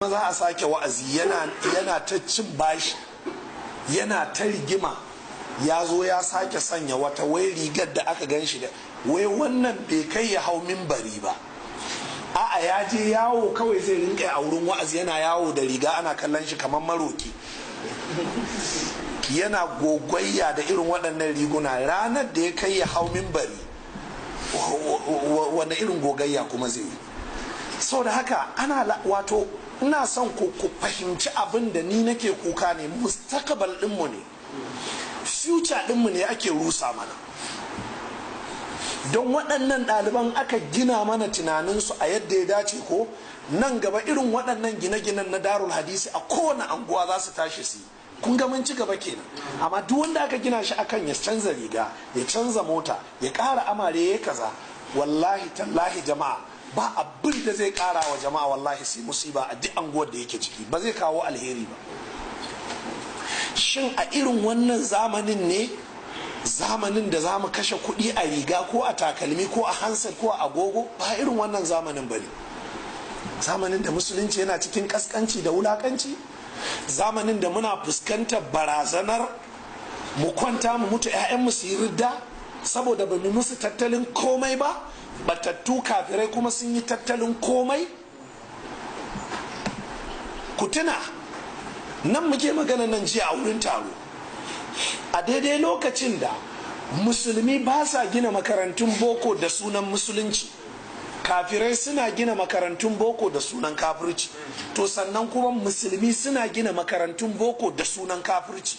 Za a sake wa'azi, yana ta cin bashi, yana ta rigima, ya zo ya sake sanya wata wai rigar da aka gan shi da wai wannan bai kai ya hau mimbari ba. A'a, ya je yawo kawai zai rinka a wurin wa'azi, yana yawo da riga ana kallon shi kamar maroki, yana gogayya da irin waɗannan riguna. Ranar da ya kai ya hau mimbari, wani irin gogayya kuma zai yi? Sau da haka ana wato ina son ku fahimci abin da ni nake kuka ne. Mustaqbal ɗinmu ne, future ɗinmu ne ake rusa mana. Don waɗannan ɗaliban aka gina mana tunaninsu a yadda ya dace, ko nan gaba irin waɗannan gine-ginen na Darul Hadisi a kowane anguwa za su tashi su yi. Kun ga mun ci gaba kenan. Amma duk wanda aka gina shi akan ya canza riga, ya canza mota, ya ƙara amare, ya kaza, wallahi tallahi jama'a, ba abin da zai ƙara wa jama'a, wallahi sai musiba a duk anguwar da yake ciki. Ba zai kawo alheri ba. Shin a irin wannan zamanin ne zamanin da za mu kashe kuɗi a riga ko a takalmi ko a handset ko a agogo? Ba irin wannan zamanin ba ne. Zamanin da Musulunci yana cikin kaskanci da wulakanci, zamanin da muna fuskantar barazanar mu kwanta mu mutu 'ya'yanmu su yi ridda saboda ba mu musu tattalin komai ba, batattu kafirai kuma sun yi tattalin komai. Ku tuna nan muke magana nan jiya a wurin taro, a daidai lokacin da Musulmi ba sa gina makarantun boko da sunan Musulunci, kafirai suna gina makarantun boko da sunan kafirci. To sannan kuma Musulmi suna gina makarantun boko da sunan kafirci.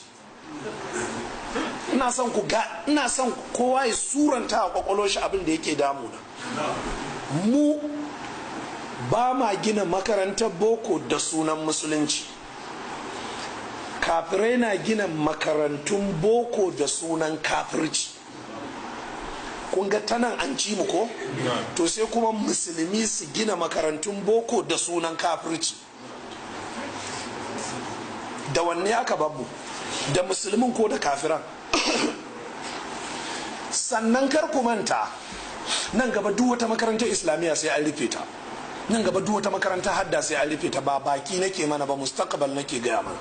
Ina son ku ga, ina son kowa ya suranta a kwakwalo shi abin da yake damuna. Mu ba ma gina makarantar boko da sunan Musulunci, kafirai na gina makarantun boko da sunan kafirci. Kun ga tanan an ci mu ko? To sai kuma Musulmi su gina makarantun boko da sunan kafirci. Da wanne aka babu? Da Musulmin ko da kafiran? Sannan kar ku manta, nan gaba duk wata makarantar Islamiyya sai an rufe ta. Nan gaba duk wata makarantar hadda sai an rufe ta. Ba baki nake mana ba, mustaqbal nake gaya mana.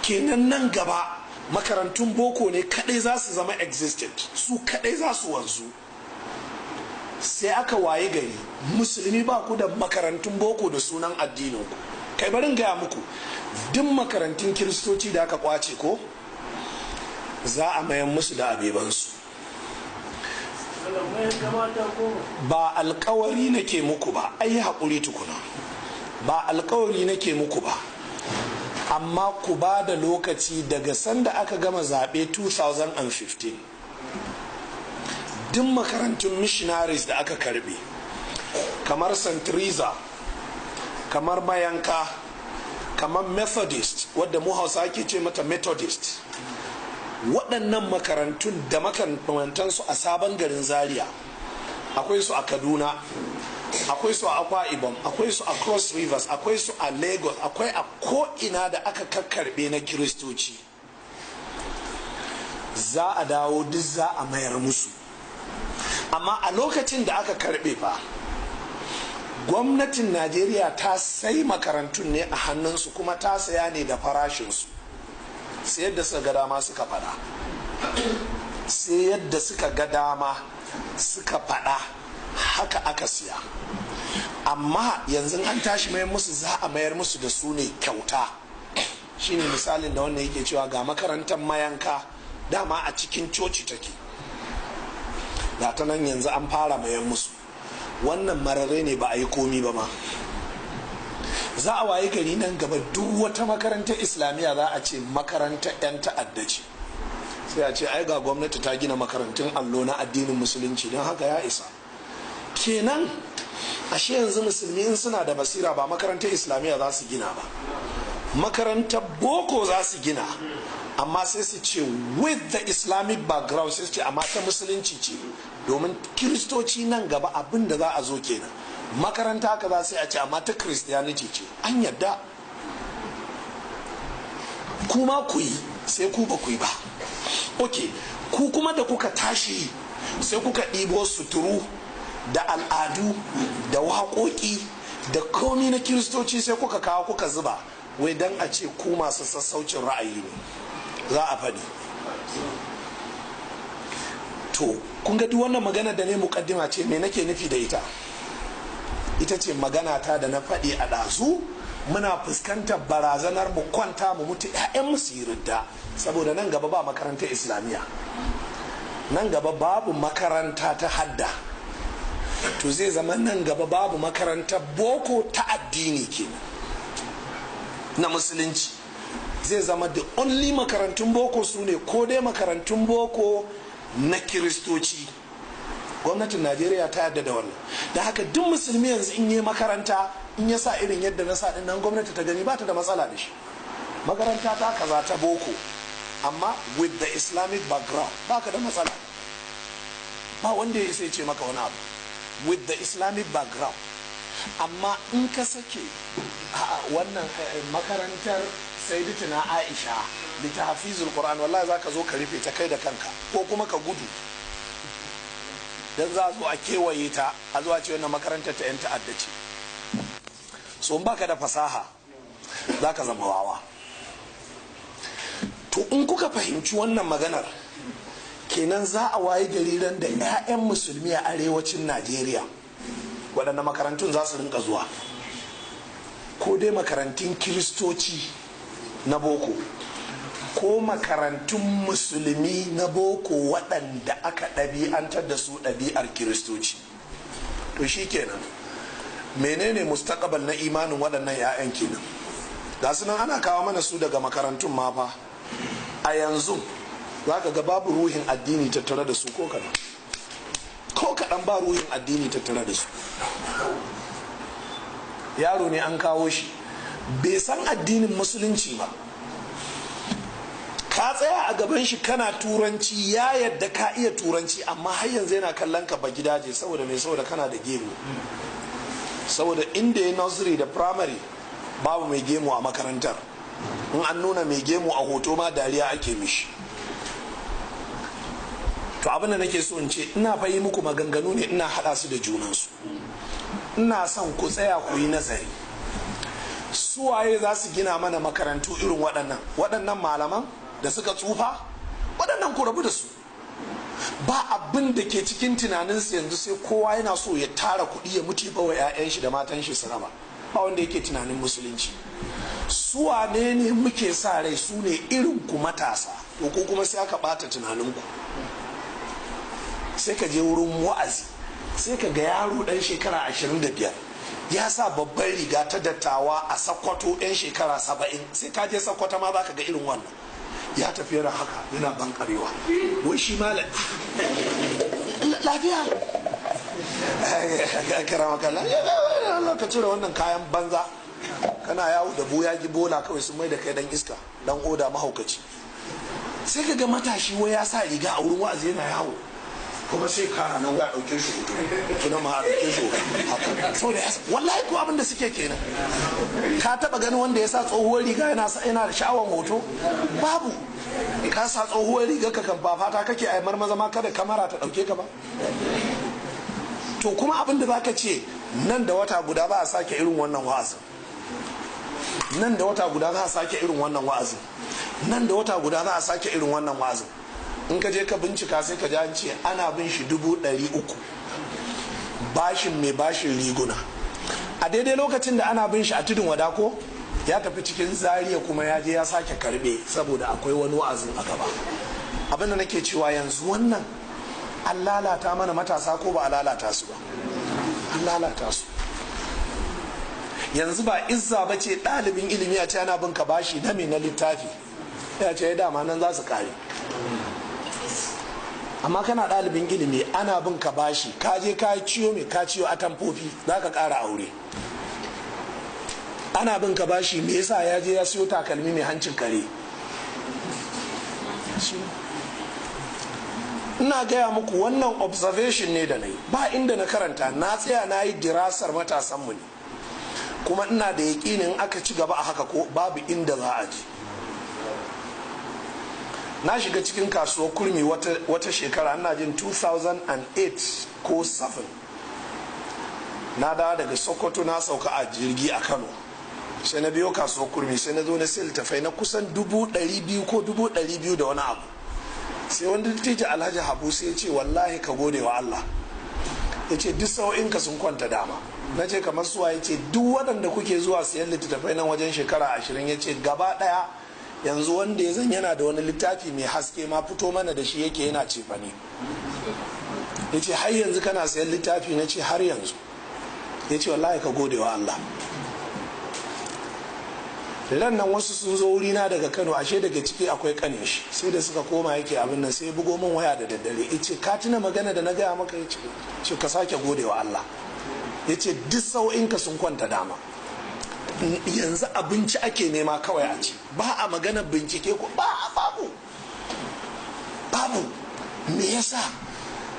Kenan nan gaba makarantun boko ne kadai za su zama existent, su kadai za su wanzu. Sai aka waye gari Musulmi ba ku da makarantun boko da sunan addininku. Kai, barin gaya muku, duk makarantun Kiristoci da aka kwace ko za a mayan musu da abebansu. Ba alkawari nake muku ba, ai haƙuri tukuna. Ba alkawari nake muku ba, amma ku ba da lokaci. Daga sanda aka gama zaɓe 2015, duk makarantun missionaries da aka karbe, kamar St. Teresa, kamar Mayanka, kamar Methodist wadda mu Hausa ake ce mata Methodist, waɗannan makarantun da makamantansu a Sabon Garin Zaria, akwai su a Kaduna, akwai su a Akwa Ibom, akwai su a Cross Rivers, akwai su a Lagos, akwai a ko'ina da aka kakkarbe na Kiristoci, za a dawo duk za a mayar musu. Amma a lokacin da aka karbe fa, gwamnatin Najeriya ta sai makarantun ne a hannunsu, kuma ta saya ne da farashinsu, sai yadda suka ga dama suka fada, sai yadda suka ga dama suka fada, haka aka siya. Amma yanzu an tashi mayar musu, za a mayar musu da su ne kyauta. Shine misalin da wannan yake cewa ga makarantar Mayanka, dama a cikin coci take, ga ta nan yanzu an fara mayan musu. Wannan marare ne, ba a yi komi ba ma. Za a waye gari nan gaba duk wata makarantar Islamiyya za a ce makarantar 'yan ta'adda ce. Sai a ce ai ga gwamnati ta gina makarantun allo na addinin Musulunci, don haka ya isa. Kenan ashe yanzu Musulmi in suna da basira, ba makarantar Islamiyya za su gina ba, makarantar boko za su gina, amma sai su ce with the Islamic background, sai su ce amma ta Musulunci ce. Domin Kiristoci nan gaba abin da za a zo kenan, makaranta haka za sai a ce amma ta Christianity ce. An yadda kuma ku yi, sai ku ba ku yi ba. Ok, ku kuma da kuka tashi sai kuka ɗibo suturu da al'adu da waƙoƙi. Da komi na kiristoci sai kuka kawo kuka zuba, wai dan a ce ku masu sassaucin ra'ayi ne za a faɗi. To kun ga duk wannan magana da ne mukaddima ce, me nake nufi da ita? Ita ce magana ta da na faɗi a ɗazu. Muna fuskantar barazanar mu kwanta mu mutu 'ya'yan su yi ridda, saboda nan gaba ba makarantar islamiyya, nan gaba babu makaranta ta hadda. To zai zama nan gaba babu makarantar boko ta addini kenan na musulunci. Zai zama the only makarantun boko su ne ko dai makarantun boko na kiristoci. Gwamnatin Najeriya ta yarda da wannan. Da haka duk musulmi yanzu in yi makaranta, in ya sa irin yadda na sa nan, gwamnati ta gani ba ta da matsala da shi. Makaranta ta kaza ta boko amma with the Islamic background, baka da matsala, ba wanda ya isa ya ce maka wani abu with the Islamic background. Amma in ka sake wannan makarantar Sayyidatuna Aisha da ta hafizul Qur'an, wallahi zaka zo ka rufe ta kai da kanka ko kuma ka gudu, dan za a zo a kewaye ta, a zo a ce wannan makarantar ta yan ta'adda ce. So in baka da fasaha, zaka zama wawa. To in kuka fahimci wannan maganar kenan, za a waye gari ran da 'ya'yan musulmi a arewacin Najeriya, waɗanne makarantun za su rinka zuwa? Ko dai makarantun kiristoci na boko, ko makarantun musulmi na boko waɗanda aka ɗabi'antar da su ɗabi'ar kiristoci. To shi kenan, menene mustaqbal na imanin waɗannan 'ya'yan kenan? Ga su nan ana kawo mana su daga makarantun ma fa. A yanzu za ka ga babu ruhin addini tattare da su ko kaɗan, ko kaɗan ba ruhin addini tattare da su. Yaro ne an kawo shi, bai san addinin musulunci ba. Ka tsaya a gaban shi kana turanci, ya yadda ka iya turanci, amma har yanzu yana kallon ka ba gidaje. Saboda mai? Saboda kana da gemu. Saboda inda ya nursery da primary babu mai gemu a makarantar. In an nuna mai gemu a hoto ma, dariya ake mishi. To abin da nake so in ce, ina fa yi muku maganganu ne ina haɗa su da junansu. Ina son ku tsaya ku yi nazari, suwaye za su gina mana makarantu irin waɗannan? Waɗannan malaman da suka tsufa, waɗannan ku rabu da su. Ba abin da ke cikin tunaninsu yanzu sai kowa yana so ya tara kuɗi ya mutu ba wa 'ya'yan shi da matan shi su raba. Ba wanda yake tunanin musulunci. Su wane ne muke sa rai? Su ne irin ku matasa. To ko kuma sai aka bata tunaninku. Sai ka je wurin wa'azi, sai ka ga yaro dan shekara 25 ya sa babban riga ta dattawa a Sakkwato yan shekara 70. Sai ka je Sakkwata ma za ka ga irin wannan. Ya tafi yana haka, yana bankarewa, wai shi malam. Lafiya? Kira maka ka cire wannan kayan banza, kana yawo da buyagi bola kawai, sun mai da kai dan iska, dan oda, mahaukaci. Sai ka ga matashi wai ya sa riga a wurin wa'azi yana yawo, kuma sai kara nan ya dauke shi hoto, tuna ma a dauke shi hoto haka. Saboda wallahi ko abin da suke kenan. Ka taba ganin wanda ya sa tsohuwar riga yana da sha'awan hoto? Babu. Ka sa tsohuwar riga ka kan fafata kake ai marmaza ma kada kamara ta dauke ka ba. To kuma abin da zaka ce, nan da wata guda ba a sake irin wannan wa'azin, nan da wata guda za a sake irin wannan wa'azin, nan da wata guda za a sake irin wannan wa'azin. In ka je ka bincika, sai ka ji an ce ana bin shi 300,000 bashin mai bashin riguna. A daidai lokacin da ana bin shi a Tudun Wada, ko ya tafi cikin Zaria kuma ya je ya sake karbe, saboda akwai wani wa'azin a gaba. Abin da nake cewa yanzu, wannan an lalata mana matasa ko ba a lalata su ba? An lalata su. Yanzu ba izza ba ce ɗalibin ilimi a ce ana bin ka bashi na me? Na littafi. Ya ce dama nan za su kare. Amma kana ɗalibin ilimi ana bin ka bashi, ka je ka ciyo mai, ka ciyo atamfofi za ka ƙara aure, ana bin ka bashi, me yasa? Ya je ya siyo takalmi mai hancin kare. Ina gaya muku wannan observation ne da na yi, ba inda na karanta. Na tsaya na yi dirasar matasanmu ne, kuma ina da yaƙinin aka ci gaba a haka ko babu inda za a ji. Na shiga cikin kasuwar Kurmi wata shekara, ina jin 2008 ko 7. Na dawo daga Sokoto, na sauka a jirgi a Kano, sai na biyo kasuwar Kurmi, sai na zo na sai littafai na kusan 200,000 ko 200,000 da wani abu. Sai wani dattijo, Alhaji Habu, sai ya ce, "Wallahi ka gode wa Allah." Ya ce, "Duk sa'o'inka sun kwanta dama." Na ce, "Kamar suwa?" Ya ce, "Duk waɗanda kuke zuwa siyan littattafai nan wajen shekara 20," ya ce, "gaba ɗaya yanzu wanda ya zan yana da wani littafi mai haske ma, fito mana da shi yake yana cefane." Ya ce, "Har yanzu kana sayan littafi?" Na ce, "Har yanzu." Ya ce, "Wallahi ka gode wa Allah." Ran nan wasu sun zo wurina daga Kano, ashe daga ciki akwai kanin shi. Sai da suka koma yake abin nan, sai bugo min waya da daddare, ya ce, "Ka tuna magana da na gaya maka?" Ya ce, "Ka sake gode wa Allah." Ya ce, "Duk sau'inka sun kwanta dama, yanzu abinci ake nema kawai a ci, ba a magana bincike ko ba babu babu." Me yasa?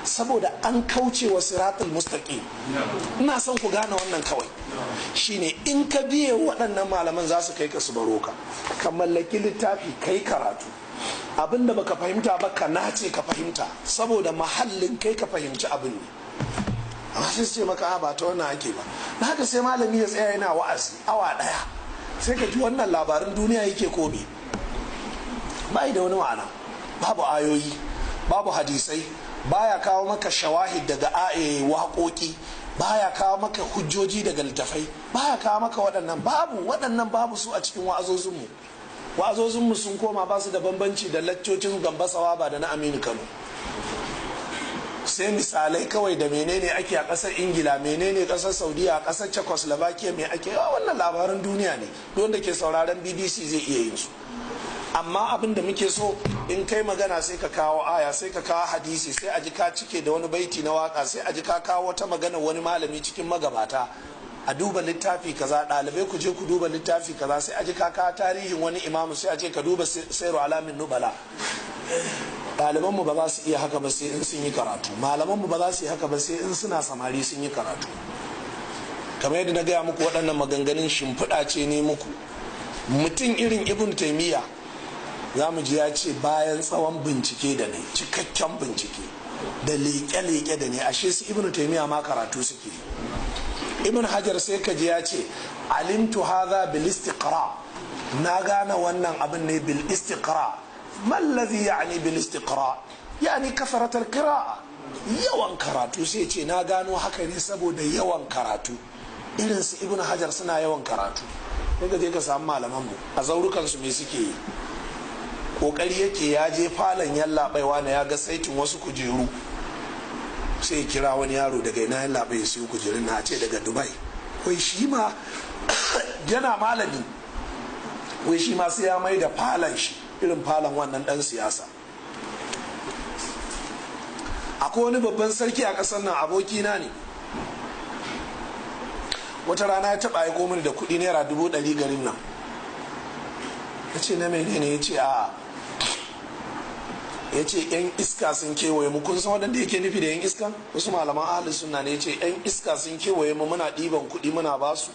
Saboda an kauce wa siratul mustaqim. Ina son ku gane wannan kawai, shine in ka biye waɗannan malaman, za su kai ka su baro ka. Ka mallaki littafi, kai karatu, abinda baka fahimta ba ka nace ka fahimta, saboda mahallin kai ka fahimci abin ne. Amma sai su ce maka ba ta wannan ake ba. Na haka sai malami ya tsaya yana wa'azi awa ɗaya, sai ka ji wannan labarin duniya yake komi, bai da wani ma'ana, babu ayoyi, babu hadisai, baya kawo maka shawahid daga waƙoƙi, baya kawo maka hujjoji daga littafai, baya kawo maka waɗannan, babu waɗannan, babu su a cikin wa'azozinmu. Wa'azozinmu sun koma ba su da bambanci da laccocin Gambasawa ba da na Aminu Kano, sai misalai kawai da menene ake a ƙasar Ingila, menene ƙasar Saudiya, a ƙasar Czechoslovakia me ake. Wannan labaran duniya ne, wanda ke sauraron BBC zai iya yin su. Amma abin da muke so, in kai magana sai ka kawo aya, sai ka kawo hadisi, sai a ji ka cike da wani baiti na waka, sai a ji ka kawo wata magana wani malami cikin magabata, a duba littafi kaza, ɗalibai ku je ku duba littafi kaza, sai a ji ka kawo tarihin wani imamu, sai a ce ka duba Sairu Alamin Nubala. Ɗalibanmu ba za su iya haka ba sai in sun yi karatu. Malamanmu ba za su yi haka ba sai in suna samari sun yi karatu. Kamar yadda na gaya muku, waɗannan maganganun shimfiɗa ce ne muku. Mutum irin Ibn Taimiyya, za mu ji ya ce, bayan tsawon bincike da ne, cikakken bincike da leƙe-leƙe da ne, ashe su Ibn Taimiyya ma karatu suke. Ibn Hajar sai ka ji ya ce, "Alimtu hadha bil istiqra, na gane wannan abin ne bil istiqra." Ma alladhi ya'ni bil istiqra? Yani kafarat al qira'a, yawan karatu. Sai ce, "Na gano haka ne saboda yawan karatu." Irin su Ibn Hajar suna yawan karatu. Sai ka je ka samu malaman mu a zaurukan su, me suke yi? Kokari yake ya je falon yallaɓaiwa na, ya ga saitin wasu kujeru, sai kira wani yaro, "Daga ina yallaɓai ya siyo kujerun na?" A ce daga Dubai. Wai shi ma yana malami, wai shi ma sai ya mai da falon shi irin falon wannan dan siyasa. Akwai wani babban sarki a ƙasar nan, abokina ne. Wata rana ya taɓa aiko mini da kuɗi ₦100,000 garin nan. Ya ce, "Na menene?" Ya ce, "A," ya ce, "yan iska sun kewaye mu." Kun san waɗanda yake nufi da yan iska? Wasu malaman ahalin sunna ne. Ya ce, "Yan iska sun kewaye mu, muna ɗiban kuɗi muna basu,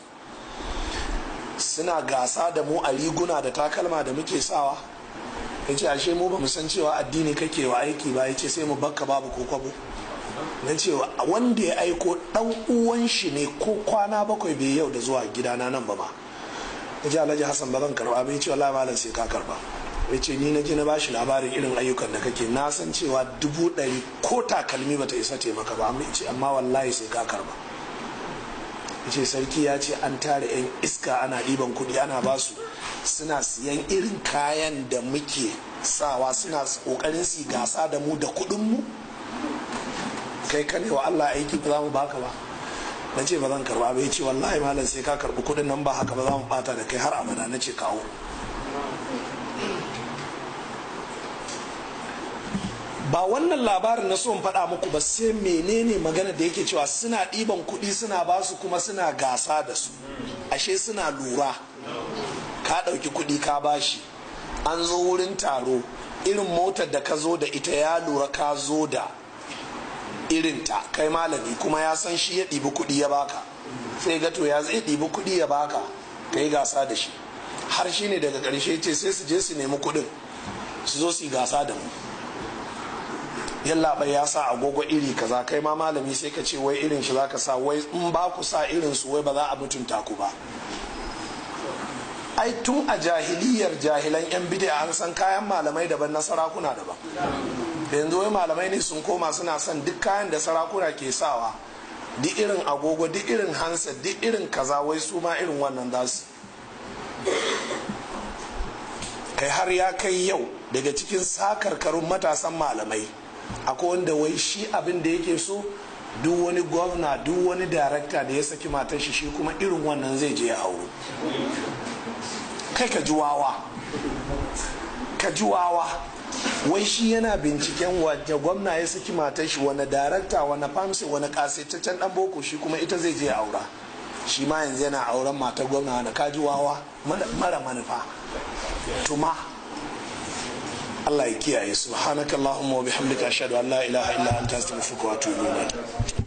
suna gasa da mu a riguna da takalma da muke sawa." Ya ce, "Ashe mu ba mu san cewa addini kake wa aiki ba." Ya ce, "Sai mu bakka babu ko kwabo." Na cewa wanda ya aiko dan uwan shi ne, ko kwana 7 bai yau da zuwa gidana nan ba ma. Ya ce, "Alhaji Hassan, ba zan karba ba." Ya ce, "Wallahi malam, sai ka karba." Ya ce, "Ni na je na bashi labarin irin ayyukan da kake, na san cewa 100,000 ko takalmi bata isa taimaka ba." Amma ce, "Amma wallahi sai ka karba." Ya ce, "Sarki ya ce an tare 'yan iska, ana ɗiban kuɗi ana basu, suna siyan irin kayan da muke sawa, suna ƙoƙarin su gasa da mu da kuɗinmu. Kai ka ne wa Allah aiki, ba za mu baka ba?" Na ce, "Ba zan karba ba." Ya ce, "Wallahi malam, sai ka karbi kuɗin nan, ba haka ba za mu bata da kai har abada." Na ce, "Kawo." Ba wannan labarin na so in faɗa muku ba, sai menene magana da yake cewa suna ɗiban kuɗi suna ba su, kuma suna gasa da su. Ashe suna lura ka ɗauki kuɗi ka bashi, an zo wurin taro, irin motar da ka zo da ita ya lura ka zo da irinta, kai malami, kuma ya san shi ya ɗibi kuɗi ya baka. Sai ga to ya zai ɗibi kuɗi ya baka ka yi gasa da shi? Har shi ne daga ƙarshe ce sai su je su nemi kuɗin su zo su yi gasa da mu. Yallaɓai ya sa agogo iri kaza, kai ma malami sai ka ce wai irin shi zaka sa, wai in ba ku sa irin su wai ba za a mutunta ku ba. Ai tun a jahiliyar jahilan yan bid'a an san kayan malamai daban na sarakuna daban. Yanzu wai malamai ne sun koma suna son duk kayan da sarakuna ke sawa, duk irin agogo, duk irin hansa, duk irin kaza, wai su ma irin wannan za su kai. Har ya kai yau daga cikin sakarkarun matasan malamai akwai wanda wai shi abin da yake so, duk wani gwamna, duk wani darakta da ya saki matar shi, shi kuma irin wannan zai je ya auro. Kai ka ji wawa, ka ji wawa. Wai shi yana binciken wajen gwamna ya saki matar shi, wani darakta, wani famsi, wani kasaitaccen dan boko, shi kuma ita zai je aura. Shi ma yanzu yana auren matar gwamna. Wani kaji wawa mara manufa. Tuma Allah ya kiyaye. Subhanakallahumma wa bihamdika, ashhadu an la ilaha illa anta, astaghfiruka wa atubu ilayk.